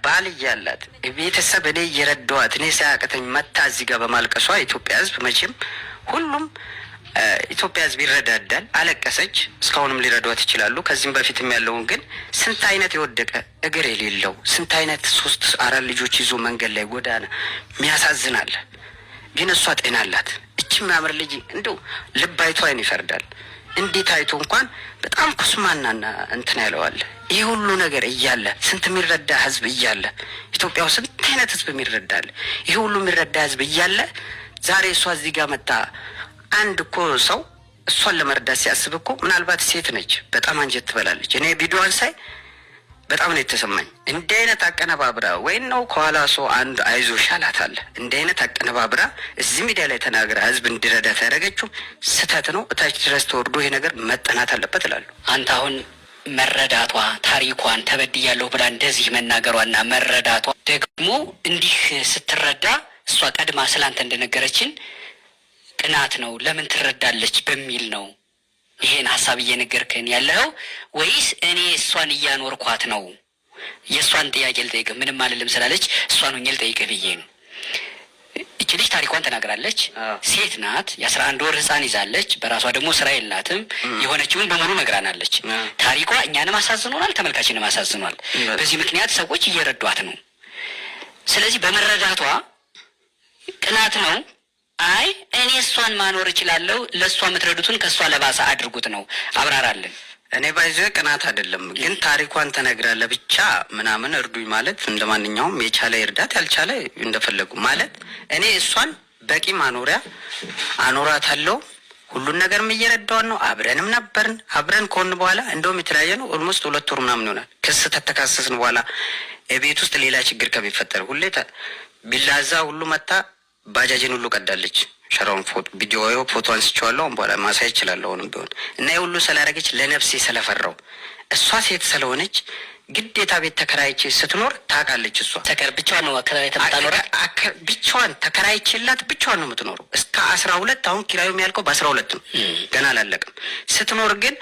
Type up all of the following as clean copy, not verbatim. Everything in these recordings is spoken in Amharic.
ባል እያላት፣ ቤተሰብ እኔ እየረዳዋት፣ እኔ ሳያቅተኝ መታ እዚህ ጋር በማልቀሷ ኢትዮጵያ ሕዝብ መቼም ሁሉም ኢትዮጵያ ሕዝብ ይረዳዳል። አለቀሰች። እስካሁንም ሊረዷት ይችላሉ። ከዚህም በፊትም ያለውን ግን ስንት አይነት የወደቀ፣ እግር የሌለው፣ ስንት አይነት ሶስት አራት ልጆች ይዞ መንገድ ላይ ጎዳና የሚያሳዝናል። ግን እሷ ጤና አላት። እቺ የሚያምር ልጅ እንደው ልብ አይቶ አይን ይፈርዳል። እንዴት አይቶ እንኳን በጣም ኩስማናና እንትን ያለዋል። ይህ ሁሉ ነገር እያለ፣ ስንት የሚረዳ ህዝብ እያለ፣ ኢትዮጵያ ውስጥ ስንት አይነት ህዝብ የሚረዳል። ይህ ሁሉ የሚረዳ ህዝብ እያለ ዛሬ እሷ እዚህ ጋር መታ አንድ እኮ ሰው እሷን ለመርዳት ሲያስብ እኮ ምናልባት ሴት ነች፣ በጣም አንጀት ትበላለች። እኔ ቪዲዮዋን ሳይ በጣም ነው የተሰማኝ። እንዲህ አይነት አቀነባብራ ወይን ነው ከኋላ ሰው አንድ አይዞሽ አላት አለ። እንዲህ አይነት አቀነባብራ እዚህ ሚዲያ ላይ ተናግራ ህዝብ እንዲረዳት ያደረገችው ስህተት ነው። እታች ድረስ ተወርዶ ይሄ ነገር መጠናት አለበት እላለሁ። አንተ አሁን መረዳቷ፣ ታሪኳን ተበድያለሁ ብላ እንደዚህ መናገሯና መረዳቷ ደግሞ እንዲህ ስትረዳ እሷ ቀድማ ስላንተ እንደነገረችን ቅናት ነው፣ ለምን ትረዳለች በሚል ነው ይሄን ሀሳብ እየነገርከን ያለኸው ወይስ እኔ እሷን እያኖርኳት ነው? የእሷን ጥያቄ ልጠይቅህ ምንም አልልም ስላለች እሷን ሆኜ ልጠይቅህ ብዬ ነው። እች ልጅ ታሪኳን ተናግራለች። ሴት ናት። የ11 ወር ህፃን ይዛለች። በራሷ ደግሞ ስራ የላትም። የሆነችውን በሙሉ ነግራናለች። ታሪኳ እኛንም አሳዝኖናል፣ ተመልካችንም አሳዝኗል። በዚህ ምክንያት ሰዎች እየረዷት ነው። ስለዚህ በመረዳቷ ቅናት ነው፣ አይ እኔ እሷን ማኖር እችላለሁ፣ ለእሷ የምትረዱትን ከእሷ ለባሰ አድርጉት ነው። አብራራለን። እኔ by the way ቅናት አይደለም፣ ግን ታሪኳን ተነግራለ ብቻ ምናምን እርዱኝ ማለት እንደ ማንኛውም የቻለ ይርዳት፣ ያልቻለ እንደፈለጉ ማለት እኔ እሷን በቂ ማኖሪያ አኖራታለሁ። ሁሉን ነገርም እየረዳዋን ነው። አብረንም ነበርን። አብረን ከሆን በኋላ እንደውም የተለያየ ነው። Almost 2 ወር ምናምን ይሆናል። ክስ ተተካሰስን በኋላ ቤት ውስጥ ሌላ ችግር ከሚፈጠር ሁሌ ቢላዛ ሁሉ መታ ባጃጅን ሁሉ ቀዳለች። ሸራውን ፎቶ፣ ቪዲዮ፣ ፎቶ አንስቼዋለሁ። አሁን በኋላ ማሳየት እችላለሁ። አሁንም ቢሆን እና የሁሉ ስላደረገች ለነፍሴ ስለፈራው እሷ ሴት ስለሆነች ግዴታ ቤት ተከራይቼ ስትኖር ታውቃለች። እሷ ብቻዋን ነው አከራይታ የምታኖራት? ብቻዋን ተከራይቼላት ብቻዋን ነው የምትኖረው እስከ 12። አሁን ኪራዩ የሚያልቀው በ12 ነው፣ ገና አላለቅም። ስትኖር ግን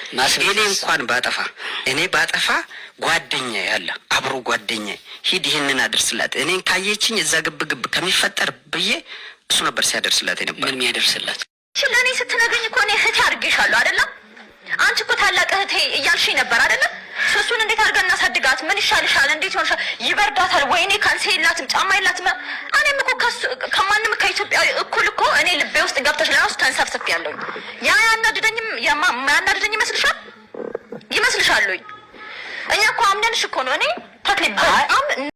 እኔ እንኳን ባጠፋ፣ እኔ ባጠፋ ጓደኛ ያለ አብሮ ጓደኛ ሂድ ይህንን አድርስላት፣ እኔን ካየችኝ እዛ ግብ ግብ ከሚፈጠር ብዬ እሱ ነበር ሲያደርስላት የነበር። ምን የሚያደርስላት? ለእኔ ስትነግሪኝ እኮ እኔ እህቴ አድርጌሻለሁ አይደለም? አንቺ እኮ ታላቅ እህቴ እያልሽኝ ነበር አይደለም? ሱሱን እንዴት አድርገን እናሳድጋት? ምን ይሻልሻል? እንዴት ይሆንሻል? ይበርዳታል። ወይኔ ካልሲ የላትም፣ ጫማ የላትም። እኔም እኮ ከማንም ከኢትዮጵያዊ እኩል እኮ እኔ ልቤ ውስጥ ገብተሽ ለራሱ ተንሰፍስፍ ያለሁኝ ያ ያናድደኝም ያናድደኝ ይመስልሻል? ይመስልሻል ወይ? እኛ እኮ አምነንሽ እኮ ነው። እኔ ተክሌ በጣም